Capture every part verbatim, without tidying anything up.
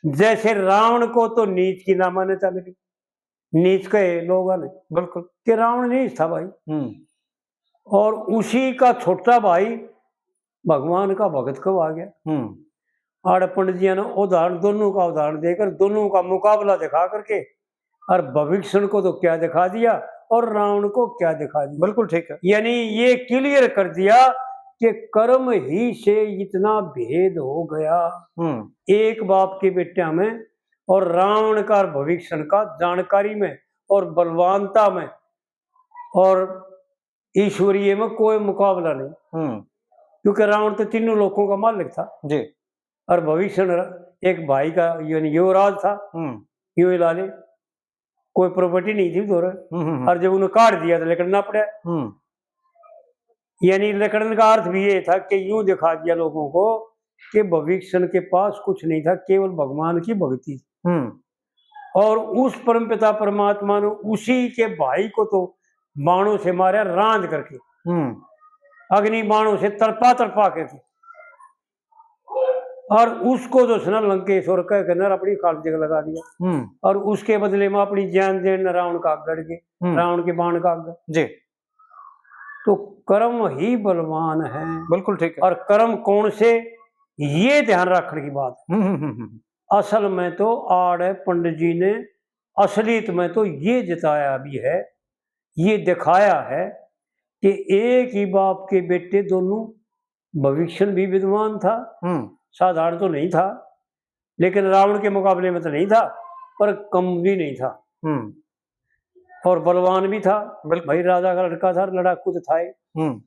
जैसे रावण को तो नीच की ना मान्यता मिली, नीच कहे लोगों ने बिल्कुल। कि रावण नीच था भाई। हम्म। और उसी का छोटा भाई भगवान का भगत कब आ गया। हम्म। आड़े पंडित जी ने उदाहरण, दोनों का उदाहरण देकर, दोनों का मुकाबला दिखा करके, और भविक्षण को तो क्या दिखा दिया और रावण को क्या दिखा दिया। बिल्कुल ठीक है। यानी ये क्लियर कर दिया कि कर्म ही से इतना भेद हो गया। हम्म। एक बाप के बेटिया में और रावण का और भविक्षण का जानकारी में और बलवानता में और ईश्वरीय में कोई मुकाबला नहीं। हम्म। क्योंकि रावण तो तीनों लोकों का मालिक था जी। और भविष्य एक भाई का, यानी युवराज था। हम्म। यूं ही ला ले, कोई प्रॉपर्टी नहीं थी उधर। हम्म, हम्म, हम्म। और जब उन्हें काट दिया तो लकड़ना पड़ा। हम्म। यानी लकड़न का अर्थ भी ये था कि यूं दिखा दिया लोगों को कि भविष्य के पास कुछ नहीं था, केवल भगवान की भक्ति थी। हम्म। और उस परमपिता परमात्मा ने उसी के भाई को तो बाणों से मारा, रांध करके हम्म। अग्नि बाणों से तड़पा तड़पा के थी। और उसको जो है ना लंकेश्वर कह के नर अपनी खाल जगह लगा दिया। हम्म। और उसके बदले में अपनी जान देने रावण का आग गड़ गए, हम्म। रावण के बाण का आग। जी। तो कर्म ही बलवान है। बिल्कुल ठीक है। और कर्म कौन से, ये ध्यान रखने की बात है। हम्म, हम्म, हम्म, हम्म। असल में तो आड़े पंडित जी ने असलियत में तो ये जताया भी है, ये दिखाया है कि एक ही बाप के बेटे दोनों। भविष्य भी विद्वान था, हम्म। साधारण तो नहीं था, लेकिन रावण के मुकाबले में तो नहीं था, पर कम भी नहीं था। हम्म। और बलवान भी था। बिल्कुल। भाई राजा का लड़का था, लड़ाकू तो था ही। हम्म।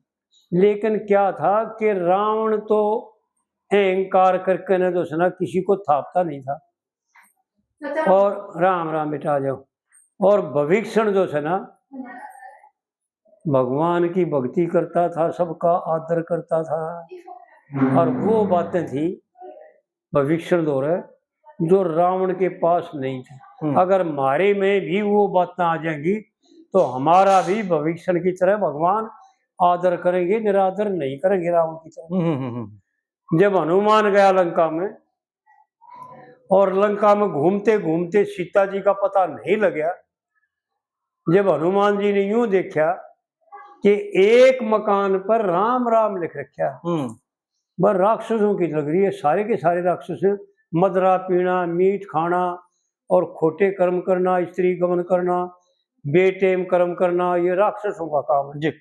लेकिन क्या था कि रावण तो अहंकार करके न जो है ना किसी को थापता नहीं था। और राम राम बेटा, आ जाओ। और भविक्षण जो है ना, भगवान की भक्ति करता था, सबका आदर करता था। और वो बातें थी भविष्य दौरे जो रावण के पास नहीं थी। हम्म। अगर म्हारे में भी वो बातें आ जाएंगी तो हमारा भी भविष्य की तरह भगवान आदर करेंगे, निरादर नहीं करेंगे रावण की तरह। हम्म, हम्म, हम्म। जब हनुमान गया लंका में और लंका में घूमते घूमते सीता जी का पता नहीं लग्या, जब हनुमान जी ने यूं देखा कि एक मकान पर राम राम लिख रखा, हम्म। वह राक्षसों की लग रही है, सारे के सारे राक्षस हैं। मदरा पीना, मीट खाना और खोटे कर्म करना, स्त्री गमन करना, बेटेम कर्म करना, ये राक्षसों का काम है। जी।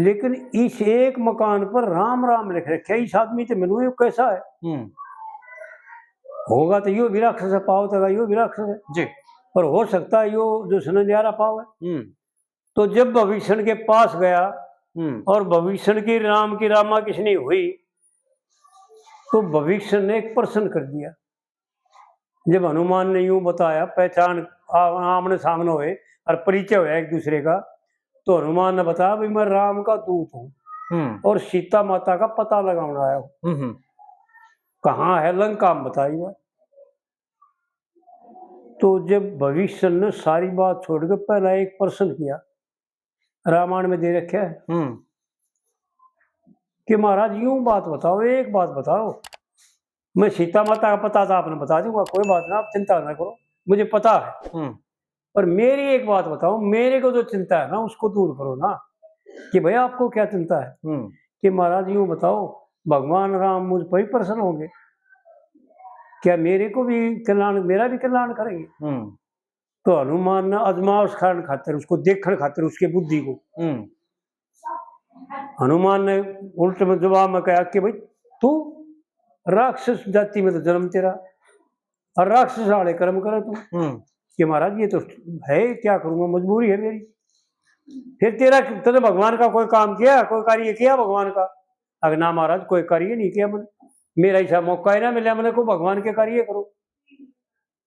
लेकिन इस एक मकान पर राम राम लिख रखे, इस आदमी से मिलूं, ये कैसा है? हम्म। होगा तो यो भी राक्षस है, पाव तक यो भी राक्षस है। जी। पर हो सकता है यो जो है ना न्यारा पाव है। हम्म। तो जब भविष्य के पास गया, हम्म। और भविष्य की राम की रामा किसने हुई, तो भविष्य ने एक प्रश्न कर दिया। जब हनुमान ने यूं बताया, पहचान आ-, आमने सामने हुए और परिचय हुआ एक दूसरे का, तो हनुमान ने बताया, भाई, मैं राम का दूत हूँ हम्म। और सीता माता का पता लगाने आया हूँ। हम्म, हम्म। कहाँ है लंका में, बताइए। तो जब भविष्य ने सारी बात छोड़ के पहला एक प्रश्न किया, रामायण में दे रखे है हम्म। कि महाराज, यूं बात बताओ, एक बात बताओ, मैं सीता माता का पता तो आपने बता दूंगा, कोई बात ना, आप चिंता ना करो, मुझे पता है। हम्म। पर मेरी एक बात बताओ, मेरे को जो चिंता है ना, उसको दूर करो ना। कि भाई, आपको क्या चिंता है? हम्म। कि महाराज, यूं बताओ, भगवान राम मुझ पर ही प्रसन्न होंगे क्या? मेरे को भी कल्याण, मेरा भी कल्याण करेंगे? हम्म। तो हनुमान ने आजमावस खाण खातर, उसको देखण खातर, उसके बुद्धि को, हम्म। हनुमान ने उल्टे में जवाब में कहा कि भाई, तू राक्षस जाति में तो जन्म तेरा, और राक्षस वाले कर्म करे तू। हम्म। कि महाराज, ये तो है, क्या करूंगा, मजबूरी है मेरी। फिर तेरा, तूने भगवान का कोई काम किया, कोई कार्य किया भगवान का? अगर ना महाराज, कोई कार्य नहीं किया मैंने, मेरा ऐसा मौका ही ना मिला मैंने को भगवान के कार्य करो।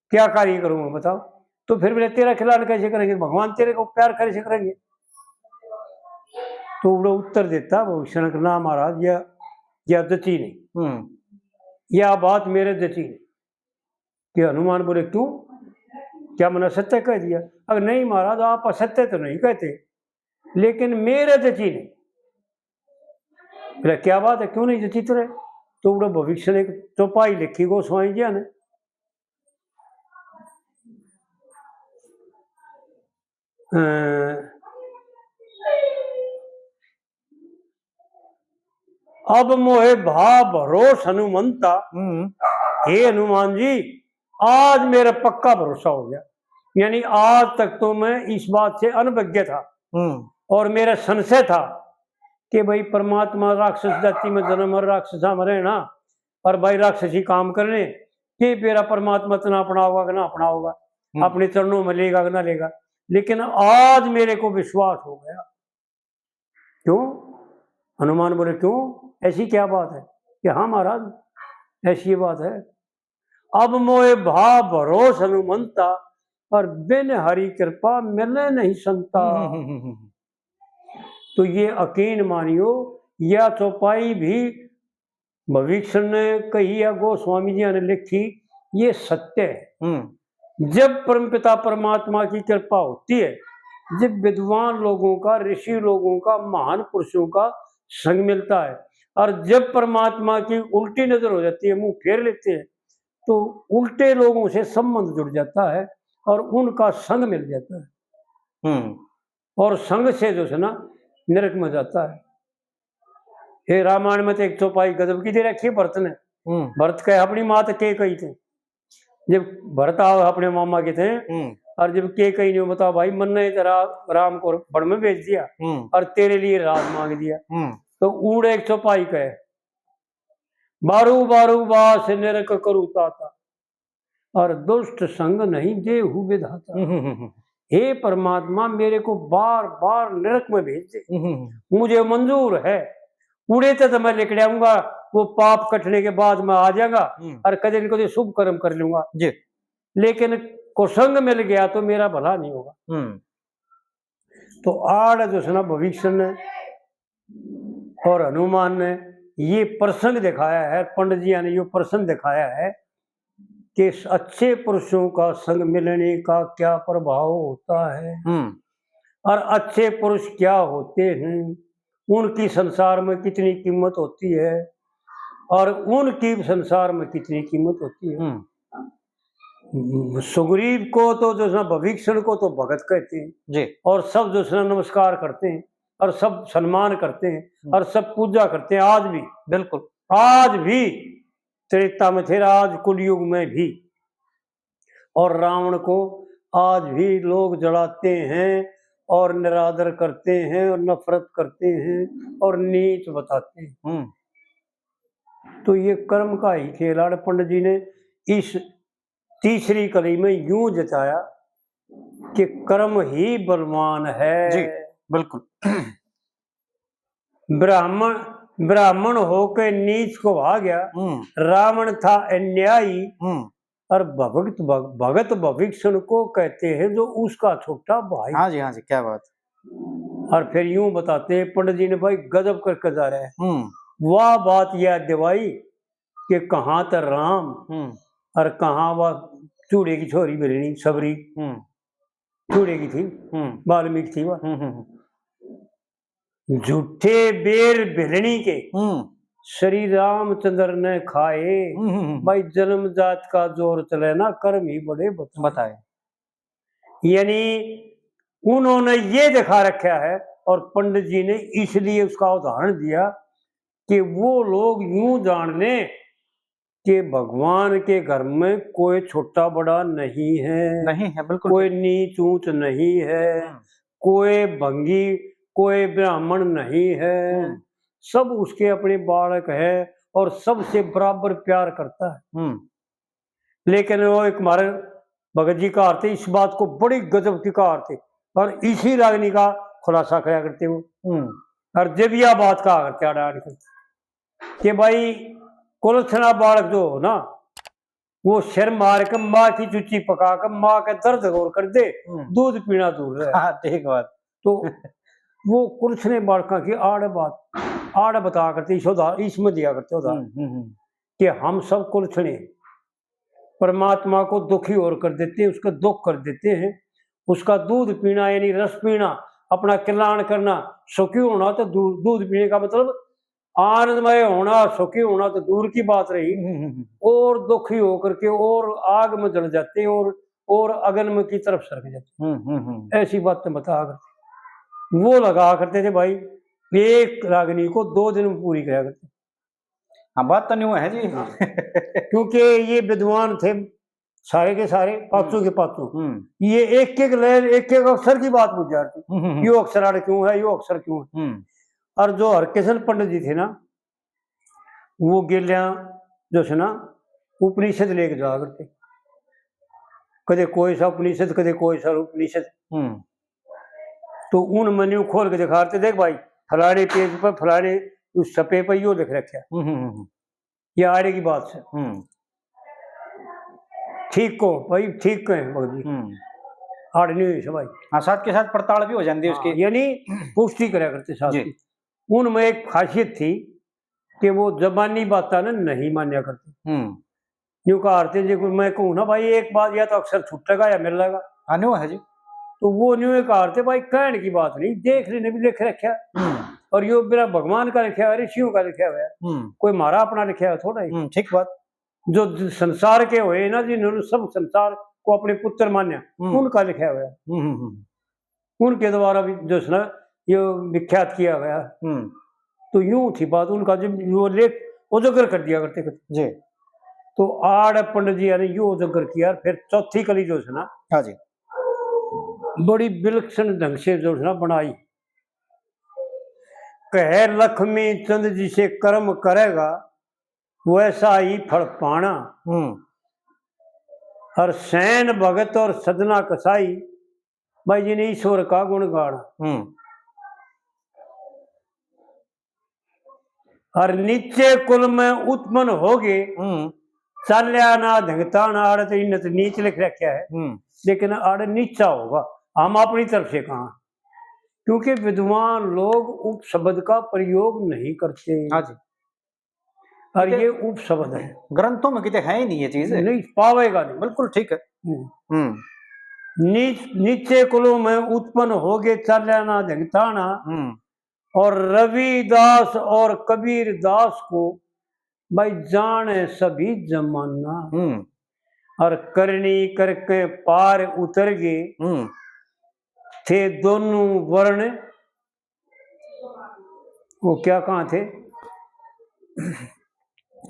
क्या कार्य करूंगा बताओ? तो फिर बोले, तेरा खिलाड़ कैसे करेंगे, भगवान तेरे को प्यार कैसे करेंगे? तो वो उत्तर देता भविष्य ने, ना महाराज, यह, यह जची नहीं। हम्म। यह बात मेरे जची नहीं। कि हनुमान बोले, क्यों, क्या मैंने सत्य कह दिया? अगर नहीं महाराज, आप असत्य तो नहीं कहते, लेकिन मेरे जची नहीं। बोले, क्या बात है, क्यों नहीं जची तेरे? तो उड़े भविष्य ने एक चौपाई लिखी गोस्वामी जी ने। अ, अब मोहे भा भरोस हनुमंता। हम्म। हे हनुमान जी, आज मेरा पक्का भरोसा हो गया। यानी आज तक तो मैं इस बात से अनभिज्ञ था हम्म। और मेरा संशय था कि भाई, परमात्मा राक्षस जाति में जन्म और राक्षसा में रहना और भाई राक्षसी काम करने, के बेरा परमात्मा तना अपनाओगा कि ना अपनाओगा, हम्म। अपने चरणों में लेगा कि ना लेगा। लेकिन आज मेरे को विश्वास हो गया। क्यों? हनुमान बोले, क्यों, ऐसी क्या बात है? कि हाँ महाराज, ऐसी ये बात है। अब मोए भा भरोस हनुमंता, पर बिन हरि कृपा मिले नहीं संता। हम्म, हम्म, हम्म, हम्म। तो ये यकीन मानियो, या चौपाई भी भविष्य ने कही या गोस्वामी जी ने लिखी, ये सत्य है। हम्म। जब परमपिता परमात्मा की कृपा होती है, जब विद्वान लोगों का, ऋषि लोगों का, महान पुरुषों का संग मिलता है, और जब परमात्मा की उल्टी नजर हो जाती है, मुंह फेर लेते हैं, तो उल्टे लोगों से संबंध जुड़ जाता है और उनका संग मिल जाता है। हम्म। और संग से जो है ना, नरक में जाता है। हे, रामायण में तो एक चौपाई गजब की दे रखी है भरत ने। हम्म। भरत कहे अपनी माँ तो के कही थे, जब भरत आओ अपने मामा के थे, हम्म। और जब के कही नहीं बताओ भाई, मन ने तो रा-, राम को वन में भेज दिया हम्म। और तेरे लिए राज मांग दिया। हम्म। तो उड़ एक चौपाई कहे, बारू बारू बास नरक करू ताता, और दुष्ट संग नहीं देहु विधाता। हम्म, हम्म, हम्म। हे परमात्मा, मेरे को बार बार नरक में भेज दे, हम्म, हम्म। मुझे मंजूर है, उड़े तो मैं लिकड़ आऊंगा, वो पाप कटने के बाद मैं आ जाऊंगा हम्म। और कदे न कदे शुभ कर्म कर लूंगा। जी। लेकिन कुसंग मिल गया तो मेरा भला नहीं होगा। हम्म। तो आड़ जो है ना, भविष्य ने और हनुमान ने ये प्रसंग दिखाया है, पंडित जी ने ये प्रसंग दिखाया है कि अच्छे पुरुषों का संग मिलने का क्या प्रभाव होता है हम्म। और अच्छे पुरुष क्या होते हैं, उनकी संसार में कितनी कीमत होती है और उनकी संसार में कितनी कीमत होती है। हम्म। सुग्रीव को तो जो है ना, भविक्षण को तो भगत कहते हैं जी। और सब जो है ना, नमस्कार करते हैं और सब सम्मान करते हैं हम्म। और सब पूजा करते हैं आज भी। बिल्कुल। आज भी त्रेता में थे, आज कलयुग में भी। और रावण को आज भी लोग जलाते हैं और निरादर करते हैं और नफरत करते हैं और नीच बताते हैं। हम्म। तो ये कर्म का ही खेल आड़ पंडित जी ने इस तीसरी कली में यूं जताया कि कर्म ही बलवान है। जी, बिल्कुल। ब्राह्मण, ब्राह्मण होके नीच को आ गया, हम्म। रावण था अन्यायी, हम्म। और भगत, भग-, भगत भविक्षण को कहते हैं जो उसका छोटा भाई। हाँ जी, हाँ जी, क्या बात। और फिर यूं बताते हैं पंडित जी ने, भाई गजब करके जा रहे हैं। हम्म। वह बात याद दिवाई कि कहाँ था राम हम्म। और कहाँ वह चूड़े की छोरी मिलनी, सबरी। हम्म। चूड़े की थी, हम्म। वाल्मीकि थी वह। हम्म, हम्म, हम्म। झूठे बेर भिलनी के हम्म। श्री रामचंद्र ने खाए। हम्म, हम्म, हम्म। भाई जन्म जात का जोर चले ना, कर्म ही बड़े बताए। बताए। यानी उन्होंने ये दिखा रखा है और पंडित जी ने इसलिए उसका उदाहरण दिया कि वो लोग यूं जान लें कि भगवान के घर में कोई छोटा बड़ा नहीं है, नहीं है, बिल्कुल कोई ठीक। नीच ऊंच नहीं है, हम्म। कोई भंगी, कोई ब्राह्मण नहीं है, हम्म। सब उसके अपने बालक है और सबसे बराबर प्यार करता है। हम्म। लेकिन वो एक हमारे भगत जी कहा थे, इस बात को बड़ी गजब की कहा थे, और इसी रागनी का खुलासा करा करते वो। हम्म। और जब यह बात कहा करते आड़ा आड़ के कि भाई कुलछना बालक जो हो ना, वो सिर मार के माँ की चुच्ची पका के माँ के दर्द और कर दे, हम्म। दूध पीना दूर रहे। हाँ, ठीक बात। तो वो कुलछने बालका की आड़ बात, आड़ बता करते यशोदा इसमें दिया करते उदाहरण हम्म, हम्म, हम्म। कि हम सब कुलछने परमात्मा को दुखी और कर देते हैं, उसका दुख कर देते हैं, उसका दूध पीना यानी रस पीना, अपना कल्याण करना, सुखी होना, तो दू-, दूध पीने का मतलब आनंदमय होना, सुखी होना तो दूर की बात रही, हम्म, हम्म, हम्म। और दुखी होकर के और आग में जल जाते हैं और, और अग्नि में की तरफ सरक जाते हैं। हम्म, हम्म, हम्म। ऐसी बातें बताया करते, वो लगा करते थे भाई, एक रागनी को दो दिन में पूरी किया करते। हाँ, बात तो न्यू है जी। हाँ। क्योंकि ये विद्वान थे, सारे के सारे, पांचों हम्म। के पांचों। हम्म। ये एक एक लहर, एक एक अक्षर की बात बुझ जाती। हम्म, हम्म, हम्म। यो अक्षर आड़ क्यों है, यो अक्षर क्यों है। हम्म। और जो हरकिशन पंडित जी थे ना, वो गेल्या जो है ना, उपनिषद लेके जाया करते। कदे कोई सा उपनिषद, कदे कोई सा उपनिषद। हम्म। तो उन में न्यू खोल के दिखा रहे थे, "देख भाई, फलाने पेज पर, फलाने उस सपे पर यो लिख रखा है।" हम्म, हम्म, हम्म। ये आड़े की बात है। हम्म। ठीक को भाई, ठीक कहें भगत जी। हम्म। आड़ नहीं हुई से भाई। हाँ, साथ के साथ पड़ताल भी हो जाती है हाँ, उसकी। यानी पुष्टि करा करते साथ जी। की। उनमें एक खासियत थी कि वो जबानी बातें ना नहीं मान्या करते। हम्म। न्यू कहा करते, जे कोई मैं कहूँ ना, "भाई, एक बात, या तो अक्षर छूटेगा या मिलेगा।" हाँ, न्यू है जी। तो वो न्यू कहा करते, "भाई, कहने की बात नहीं, देख लेने भी लिख रखा है। हम्म। और यो मेरा भगवान का लिखा हुआ है, ऋषियों का लिखा हुआ है, हम्म। कोई म्हारा अपना लिखा हुआ थोड़ा ही।" हम्म, ठीक बात। जो द-, संसार के हुए ना, जिन्होंने सब संसार को अपने पुत्र मान्या, हम्म। उनका लिखा हुआ है। हम्म, हम्म, हम्म। उनके द्वारा भी जो है ना, ये विख्यात किया गया। हम्म। तो यूं थी बात, उनका जो वो लेख उजागर कर दिया करते थे। जी। तो आड़ पंडित जी ने यो उजागर किया, फिर चौथी कली जो है ना, हाँ जी। बड़ी विलक्षण ढंग से जो है ना बनाई। कहे लक्ष्मी चंद जिसे कर्म करेगा, वैसा ही फल पाना। हम्म। और सैन भगत और सजना कसाई, भाई जी ने ईश्वर का गुण गाना। हम्म। और नीचे कुल में उत्पन्न हो गए, हम्म। चाल्या ना ढंगतान, आड़ तो इन्हें तो नीच लिख रखा है, हम्म। लेकिन आड़ नीचा होगा, हम अपनी तरफ से कहा, क्योंकि विद्वान लोग उपशब्द का प्रयोग नहीं करते। हाँ जी। और ये उपशब्द है। ग्रंथों में किते है ही नहीं ये चीज। नहीं, पावेगा नहीं। बिल्कुल ठीक है। हम्म। हम्म। नीच-, नीचे कुलों में उत्पन्न हो गए चाल्या ना ढंगताना। हम्म। और रविदास और कबीर दास को भाई जाने सभी जमाना। हम्म। और करनी करके पार उतर गए। हम्म। थे दोनों वर्ण, वो क्या कहाँ थे?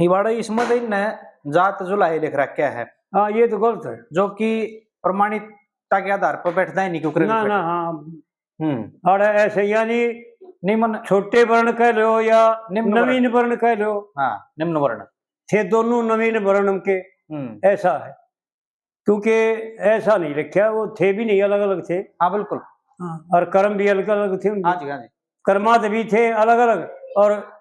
इबाड़ा इसमें तो इनने जात जुलाए लिख रखा है। हाँ, ये तो गलत है। जो कि प्रमाणिकता के आधार पर बैठता ही नहीं, क्योंकि ना, ना, हाँ। हम्म। और ऐसे यानी निम्न छोटे वर्ण कह लो या निम्न वर्ण। नवीन वर्ण कह लो। हाँ, निम्न वर्ण। थे दोनों नवीन वर्ण के, हम्म। ऐसा है। क्योंकि ऐसा नहीं रखा, वो थे भी नहीं, अलग-अलग थे। हाँ, बिल्कुल। हाँ, और कर्म भी अलग-अलग थे उनके। हाँ जी, हाँ जी। कर्मात भी थे अलग-अलग और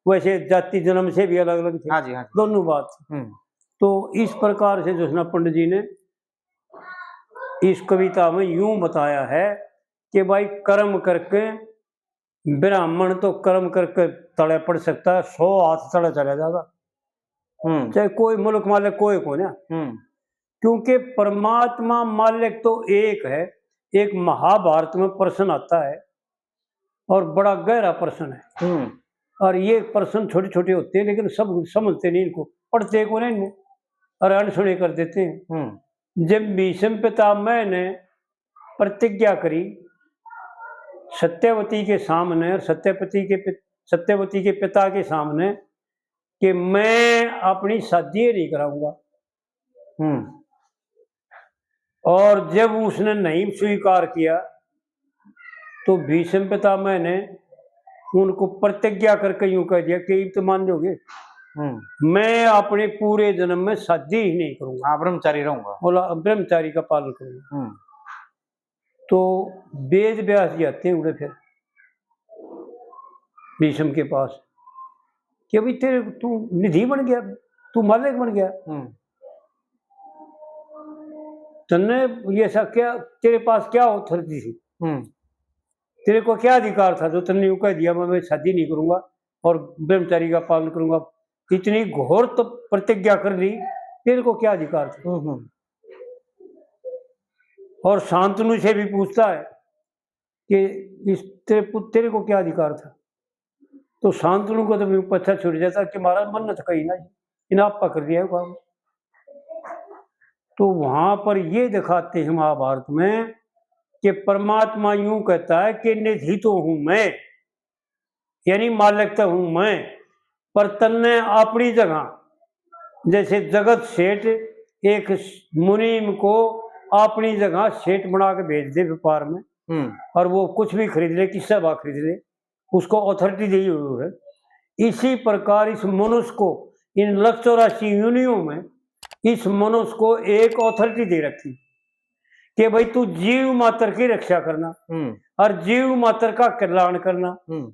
वैसे जाति जन्म से भी अलग-अलग थे। हाँ जी, हाँ जी। दोनों बात। हम्म। तो इस प्रकार से जो है ना पंडित जी ने इस कविता में यूं बताया है कि भाई कर्म करके ब्राह्मण तो कर्म करके तले पड़ सकता है, सौ हाथ तले चला जाएगा। हम्म। चाहे कोई मुल्क मालिक कोई को ना। हम्म। क्योंकि परमात्मा मालिक तो एक है, एक महाभारत में प्रश्न आता है और बड़ा गहरा प्रश्न है। हम्म। और ये प्रश्न छोटे-छोटे होते हैं, लेकिन सब समझते नहीं इनको, पढ़ते को नहीं इनको, और अनसुने कर देते हैं। हम्म। जब भीष्म पितामह ने प्रतिज्ञा करी सत्यवती के सामने और सत्यवती के पित-, सत्यवती के पिता के सामने कि मैं अपनी शादी नहीं कराऊंगा। हम्म। और जब उसने नहीं स्वीकार किया तो भीष्म पितामह ने उनको प्रतिज्ञा करके यूं कह दिया कि "इब तो मान जाओगे, हम्म। मैं अपने पूरे जन्म में शादी ही नहीं करूंगा।" हाँ, ब्रह्मचारी रहूंगा। बोला, "ब्रह्मचारी का पालन करूंगा।" हम्म। तो वेद व्यास जी आते हैं उड़े फिर भीष्म के पास कि "भाई, तेरे, तू निधि बन गया, तू मालिक बन गया, हम्म। तन्ने ये ऐसा क्या, तेरे पास क्या authority थी? हम्म। तेरे को क्या अधिकार था जो तन्ने यूं कह दिया, 'मैं, मैं शादी नहीं करूंगा और ब्रह्मचारी का पालन करूंगा'? इतनी घोर तो प्रतिज्ञा कर ली, तेरे को क्या अधिकार था?" हम्म, हम्म। और शांतनु से भी पूछता है कि इस तेरे पु-, तेरे को क्या अधिकार था? तो शांतनु को तो भी पछा छुट जाता कि महाराज, मन तो कही ना, इन आप पकड़ लिया काम। तो वहां पर ये दिखाते हैं महाभारत में कि परमात्मा यूं कहता है कि निधि तो हूं मैं, यानी मालिक तो हूं मैं, पर तन्ने अपनी जगह, जैसे जगत सेठ एक मुनीम को अपनी जगह सेठ बना के भेज दे व्यापार में, हम्म। और वो कुछ भी खरीद ले, किससे भाव खरीद ले, उसको अथॉरिटी दी हुई है। इसी प्रकार इस मनुष्य को, इन लख चौरासी योनियों में इस मनुष्य को एक अथॉरिटी दे रखी कि भाई, तू जीव मात्र की रक्षा करना, हम्म। और जीव मात्र का कल्याण करना, हम्म।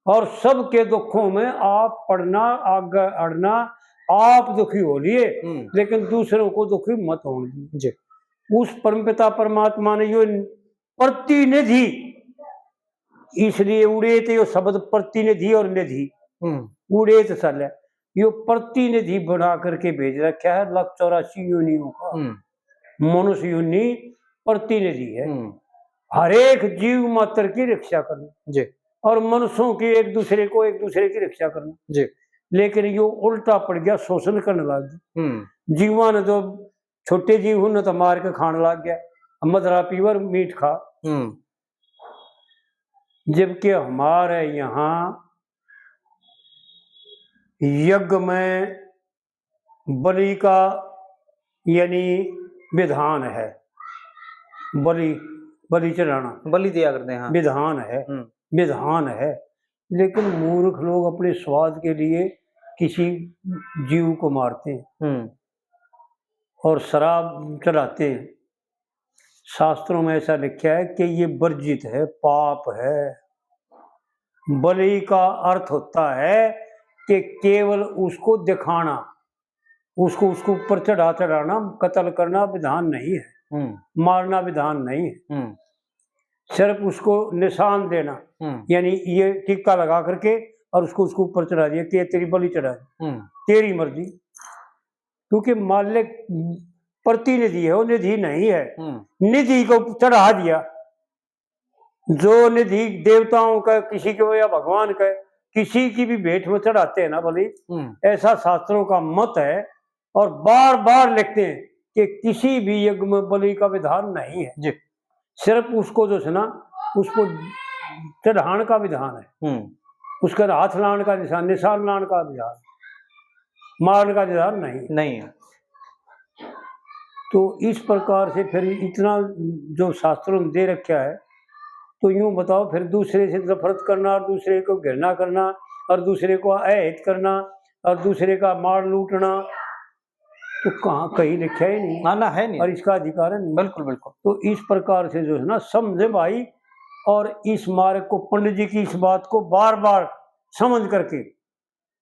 और सबके दुखों में आप पड़ना, आगे अड़ना, आप दुखी हो लिए, हम्म। लेकिन दूसरों को दुखी मत होने दिए। जी। उस परमपिता परमात्मा ने यो प्रतिनिधि, इसलिए उड़ेत यो शब्द प्रतिनिधि और निधि, हम्म। उड़ेत साले, यो प्रतिनिधि बना करके भेज रखा है लख चौरासी योनियों का। हम्म। मनुष्य योनि प्रतिनिधि है। हम्म। हर एक जीव मात्र की रक्षा करना। जी। और मनुष्यों की एक दूसरे को, एक दूसरे की रक्षा करना। जी। लेकिन यो उल्टा पड़ गया, शोषण करने लग गया। हम्म। जीवां ने तो, छोटे जीव, उन्हें तो मार के खाने लग गया, मदरा पीवर मीट खा। हम्म। जबकि हमारे यहाँ यज्ञ में बलि का यानी विधान है, बलि, बलि चढ़ाना बलि दिया करते हैं, हाँ। विधान है, हम्म। विधान है। लेकिन मूर्ख लोग अपने स्वाद के लिए किसी जीव को मारते हैं हम्म। और शराब चढ़ाते हैं। शास्त्रों में ऐसा लिखा है कि ये वर्जित है, पाप है। बलि का अर्थ होता है कि केवल उसको दिखाना, उसको, उसको ऊपर चढ़ा चढ़ाना, कत्ल करना विधान नहीं है, हम्म। मारना विधान नहीं है। हम्म। सिर्फ उसको निशान देना, हम्म। यानी ये टीका लगा करके और उसको, उसको ऊपर चढ़ा दिया कि ये तेरी बलि चढ़ा दी, हम्म। तेरी मर्जी। क्योंकि मालिक प्रतिनिधि है, वो निधि नहीं है। हम्म। निधि को चढ़ा दिया, जो निधि देवताओं का, किसी के या भगवान का, किसी की भी भेंट में चढ़ाते हैं ना बलि, हम्म। ऐसा शास्त्रों का मत है। और बार बार लिखते हैं कि किसी भी यज्ञ में बलि का विधान नहीं है। जी। सिर्फ उसको जो है ना, उसको चढ़ाने का विधान है। हम्म। उसका हाथ लाने का निशान, निशान लाने का विधान, मारने का विधान नहीं। नहीं है। तो इस प्रकार से फिर इतना जो शास्त्रों ने दे रखा है, तो यूं बताओ, फिर दूसरे से नफरत करना और दूसरे को घृणा करना और दूसरे को अहित करना और दूसरे का माल लूटना, तो कहाँ, कहीं लिखा ही नहीं। ना, ना, है नहीं। और इसका अधिकार है नहीं। बिल्कुल, बिल्कुल। तो इस प्रकार से जो है ना, समझे भाई, और इस मार्ग को, पंडित जी की इस बात को बार बार समझ करके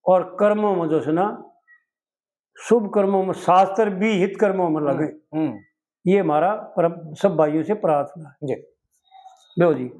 और कर्मों में जो है ना, शुभ कर्मों में, शास्त्र विहित कर्मों में लगे। हम्म, हम्म। ये हमारा परम-, सब भाइयों से प्रार्थना है। जी। लो जी।